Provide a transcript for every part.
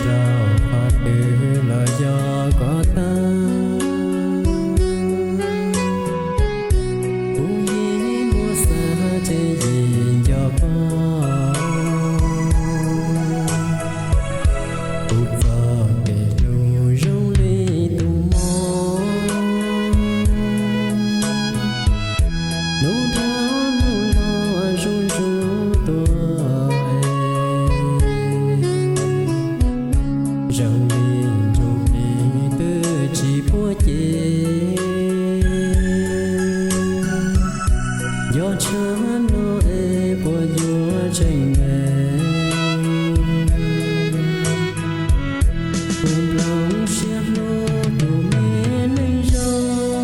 Rau qhov twg los yog koj tag, kuv yeej muab xav ces yeej nco koj. Kuv txoj kev hlub zoo li tus mos, hnub nrog hnub los zuj zus tuaj, zoo li ntsuj plig twb tsis puab ces. Nco tshaj no es puas yuav tseem meej, kuv nplooj siab hlub tus me neej zoo.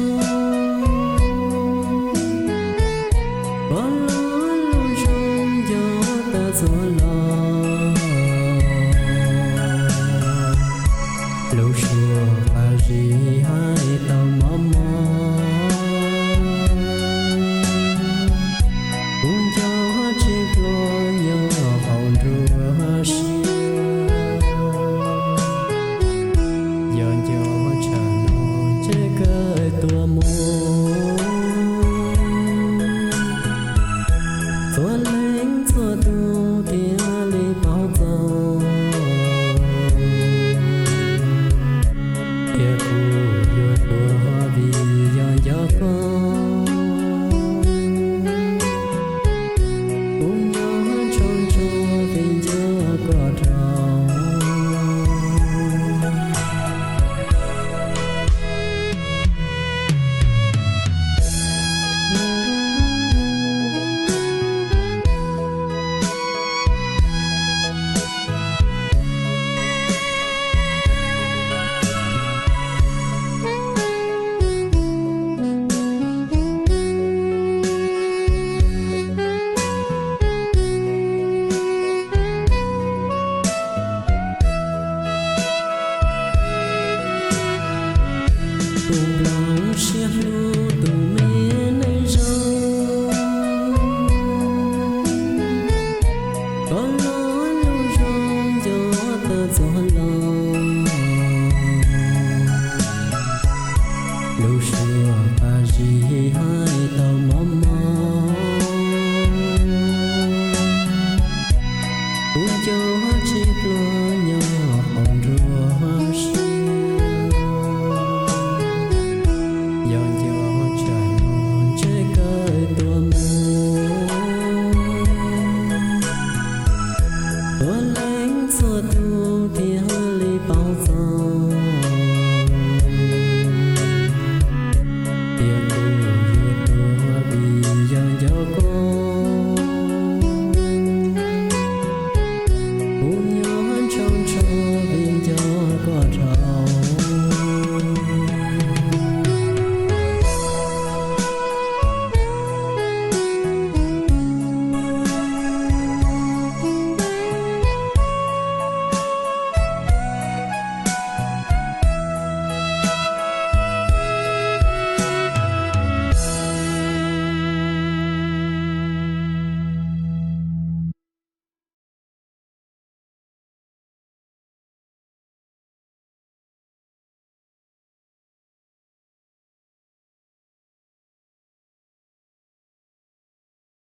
Koj lub lub zoo nco tag txhua los, lub suab qab zib hais tau mob mob. Kuv nco tsis tau nyob hauv nruab siab, yog nco tshaj no ces kawg tuag mus. Txhua leej txhua tus thiaj li paub txog, tias kuv yuav tuag vim yog nco koj. Kuv nco